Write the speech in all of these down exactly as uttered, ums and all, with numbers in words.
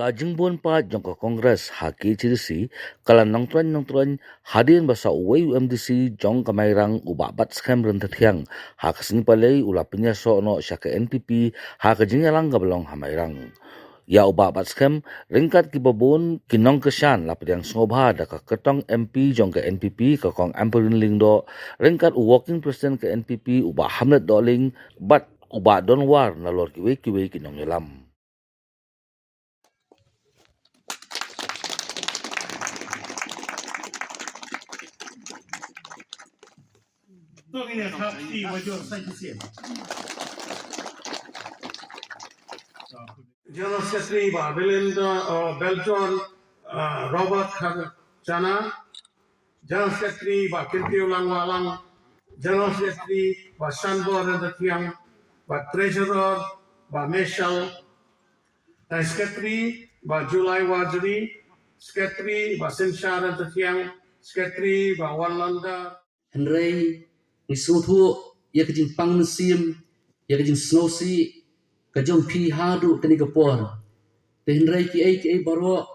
Ka jingbun paid jong ka Congress ha K H A D C ka la nongtroiñ nongtroiñ hadien ba sa uwei u M D C jong ka Mairang u Bah Batskhem Ryntathiang ha ka sngi Palei u la pynïasoh noh sha ka N P P ha ka jingïalang kaba long ha Mairang. Ïa u Bah Batskhem ryngkat kiba bun ki nongkyrshan la pdiang sngewbha da ka kyrtong M P jong ka N P P ka Kong Ampareen Lyngdoh, ryngkat u Working President ka N P P u Bah Hamlet Dohling bad u Bah Donwar nalor kiwei kiwei ki nongïalam. General Secretary Bah Belinda, uh, Belton, uh, Robert Kharchana, General Secretary Bah Kyntiew Langwahlang, General Secretary Bah Shanbor Ryntathiang, Bah Treasurer Bah Michelle, Tang Secretary Bah July Warjri, Secretary Bah Synshar Ryntathiang, Secretary Bah Wanlanda. Hynrei ngi sngewthuh ïa ka jingpang mynsiem, ïa ka jingsngewsih ka jong phi haduh kane ka por. Te hynrei kiei kiei baroh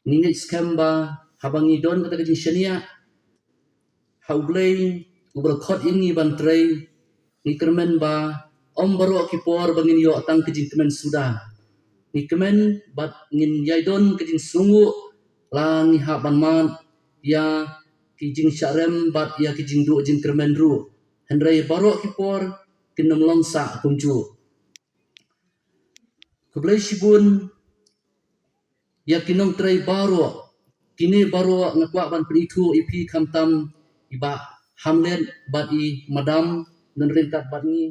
ngi ngeit skhem ba haba ngi don kata ka jingshaniah ha U Blei uba la khot ïa ngi ban trei, ngi kyrmen ba ym baroh ki por ba ngin ïoh tang ka jingkmen suda. Ngi kmen bad ngin ïai don ka jingsngewnguh la ngi hap ban mad ïa ki jingshah rem bad ïa ki jingduh jingkyrmen ruh. Hynrei baroh ki por kin ym long sah kumjuh. Khublei shibun ïa ki nongtrei baroh. Kine baroh nga kwah ban pynithuh ïa phi khamtam i Bah Hamlet bad i Madam, ngan ryngkat bad ngi.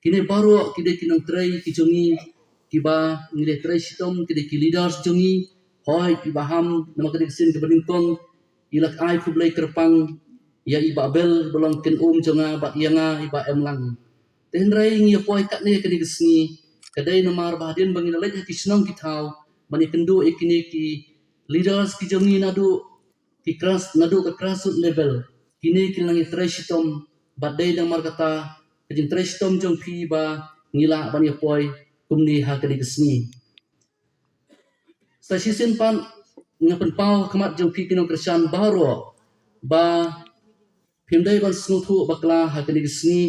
Kine baroh ki dei ki nongtrei ki jong ngi kiba ngi la trei shitom, ki dei ki leaders jong ngi. Hooid i Bah Ham, namar ka dei ka sien kaba nyngkong i la ai khublei kyrpang ïa i Bah Bel ba long kynum jong nga bad ïa nga i Bah Emlang. Te hynrei ngi ïa poi katne kane ka sngi ka dei namar ba hadien ba ngi la leit ha ki shnong ki thaw ban ïakynduh ïa kine ki leaders ki jong ngi naduh ki grass, naduh ka grassroots level. Kine ki nang ïa trei shitom bad dei namar kata ka jingtrei shitom jong phi ba ngi lah ban ïa poi kumne ha kane ka sngi. Sa shisien pat nga pynpaw ha khmat jong phi ki nongkyrshan baroh ba phim dei ban sngewthuh bakla ha kane ka sngi.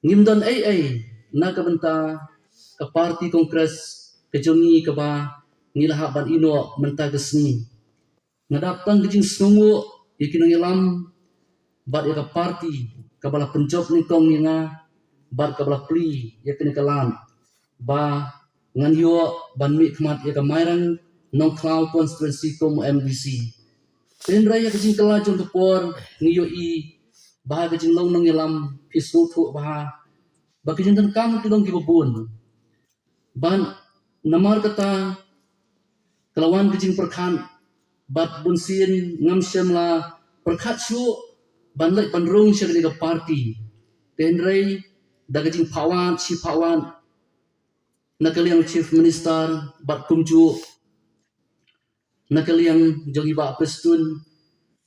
Ngim don ei ei na ka bynta ka party Congress ka jong ngi kaba ngi la hap ban ïehnoh mynta ka sngi. Nga dap tang ka jingsngewnguh ïa ki nongïalam bad ïa ka party kaba la pynjop nyngkong ïa nga bad kaba la plie ïa kane ka lad ba ngan ïoh ban mihkhmat ïa ka Mairang Nongkhlaw constituency kum u M D C. Hynrei ïa ka jingkylla jong ka por ngi ïohi ba ha ka jinglong nongïalam phi sngewthuh ba ha ba ki jingdonkam ki long kiba bun. Bad namar kata ka la wan ka jingpyrkhat bad bunsien ngam shym la pyrkhat shuh ban leit ban rung sha kane ka party. Te hynrei da ka jingphah wad shi phah wad na ka liang Chief Minister bad kumjuh na ka liang jong i Bah Prestone,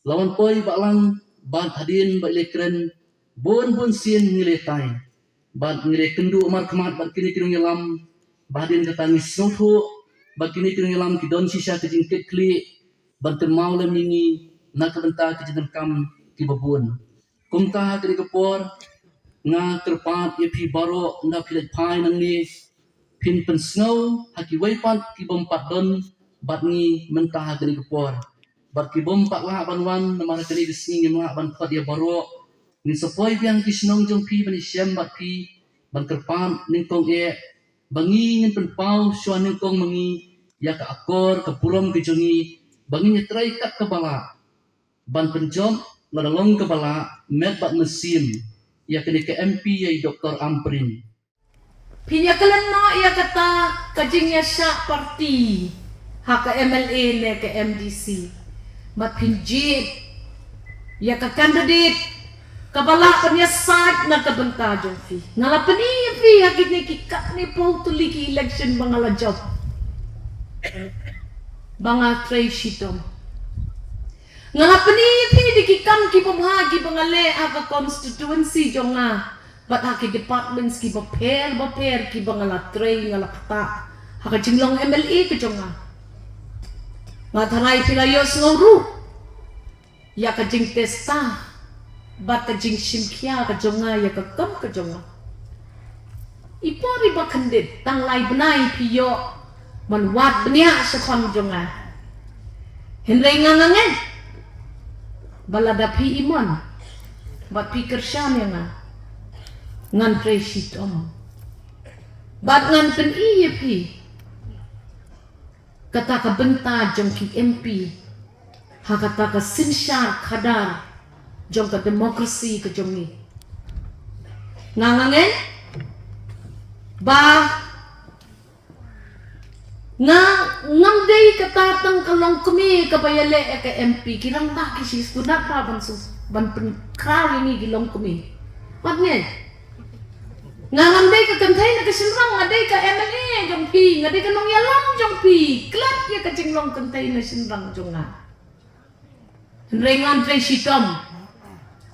la wan poi Bah Lang bad hadien ba i la kren bun bun sien ngi la tai bad ngi la kynduh markhmat bad kine ki nongïalam. Ba hadien kata ngi sngewthuh ba kine ki nongïalam ki don shisha ka jingkitkhlieh ban kynmaw lem ïa ngi na ka bynta ki jingdonkam kiba bun. Kumta ha kane ka por nga kyrpad ïa phi baroh, ynda phi leit phai nangne phin pynsngew ha kiwei pat ki bym pat don bad ngi mynta ha kane ka por bad ki bym pat lah ban wan namar ha kane ka sngi ngim lah ban khot ïa baroh. Ngin sa poi biang ki shnong jong phi ban ïashem bad phi ban kyrpad nyngkong eh ba ngi ngin pynpaw shuwa nyngkong ma ngi ïa ka akor ka burom ka jong ngi ba ngin ïatrei kat kaba lah ban pynjop lada long kaba lah met bad mynsiem ïa kane ka M P ïa i Doctor Ampareen. Phin ïa kylliang noh ïa kata ka jingïashah party ha ka M L A ne ka M D C. Bad phin jied ïa ka candidate kaba lah ban ïasaid na ka bynta jong phi. Nga la pyni ïa phi ha kine ki katne phew tylli ki election ba nga la jop, ba nga trei shitom. Nga la pyni ïa phi da ki kam kiba bha kiba nga leh ha ka constituency jong nga bad ha ki departments kiba pher ba pher kiba nga la trei, nga la ktah Ha ka jinglong M L A ka jong nga, nga tharai phi la ïohsngew ruh ïa ka jingtesta bad ka jingshimkhia ka jong nga ïa ka kam ka jong nga. I por iba khyndiat tang lai bnai phi ïoh ban wad bniah shaphang jong nga. Hynrei nga nga ngeit ba lada phi i mon bad phi kyrshan ïa nga, ngan trei shitom bad ngan pyni ïa phi kata ka bynta jong ki M P ha kata ka synshar khadar jong ka democracy ka jong ngi. Nga nga ngeit ba nga ngam dei kata tang ka longkmie kaba ïaleh ïa ka M P. Ki rangbah ki shu sngewtynnat ba ban su ban pynkhraw ïa ngi ki longkmie. Wat ngi, nga ngam dei ka kynthei na ka shynrang, nga dei ka M L A jong phi, nga dei ka nongïalam jong phi. Klet ïa ka jinglong kynthei na shynrang jong nga. Hynrei ngan trei shitom.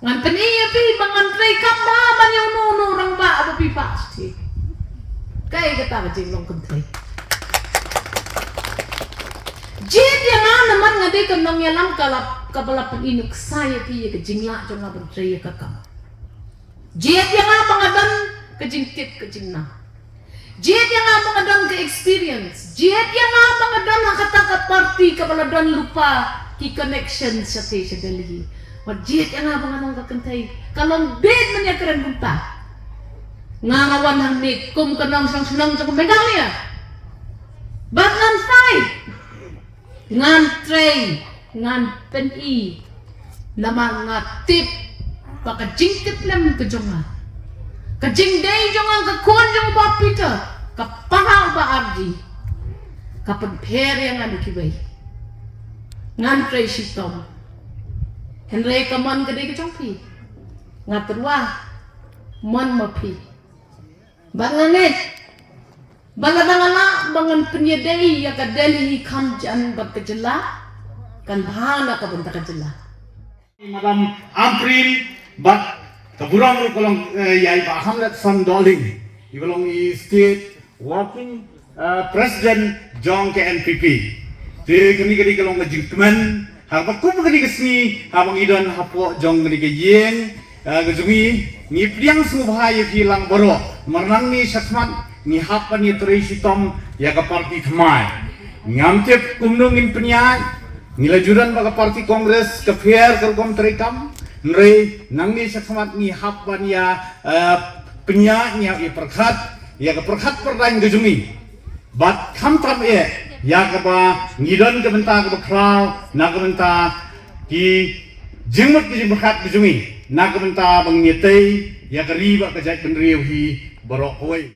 Ngan pyni ïa phi ba ngan trei kam bha ban ïa uno uno rangbah ba phi pah shatei. Kaei kata ka jinglong kynthei. Jied ïa nga namar nga dei ka nongïalam ka la, kaba la pyni nuksa ïa phi ïa ka jinglah jong nga ban trei ïa ka kam. Jied ïa nga ba nga don ka jingtip ka jingnang. Jied ïa nga ba nga don ka experience. Jied ïa nga ba nga don ha kata ka party kaba la don lypa ki connection shatei sha Delhi. Wat jied ïa nga ba nga don ka kynthei ka long beit ban ïakren kumta. Nga nga wan hangne kum ka nongshong shnong jong Meghalaya. Bad ngan fight. Ngan trei, ngan pyni. Namar nga tip ba ka jingkit lem ka jong nga, ka jingdei jong nga ka khun jong u Bah Peter, ka para u Bah Arji, ka pynpher ïa nga da kiwei. Ngan trei shitom. Hynrei ka mon ka dei ka jong phi. Nga tyrwa mon ma phi. Bad nga ngeit ba lada nga lah ba ngan pynïadei ïa ka Delhi kham jan bad ka jylla, kan bha na ka bynta ka jylla. Madam Ampareen bad ka burom ruh ka long, eh, ïa i Bah Hamletson Dohling, iba long i State Working, eh, President jong ka N P P. Te kane ka dei ka long ka jingkmen haba kum kane ka sngi haba ngi don hapoh jong kane ka ïing, eh, ka jong ngi, ngi pdiang sngewbha ïa phi lang baroh. Namar nangne shakhmat ngi hap ban ïatrei shitom ïa ka party thymmai. Ngam tip kumno ngin pynïaid, ngi la ju don bad ka party Congress ka pher ka rukom treikam. Hynrei nangne shakhmat ngi hap ban ïa, eh, pynïaid, ngi hap ïa pyrkhat ïa ka pyrkhat pyrdaiñ ka jong ngi. Bad khamtam eh ïa kaba ngi don ka bynta kaba khraw na ka bynta ki jingmut ki jingpyrkhat ki jong ngi, na ka bynta ba ngin ïatei ïa ka ri bad ka jaitbynriew hi baroh kawei.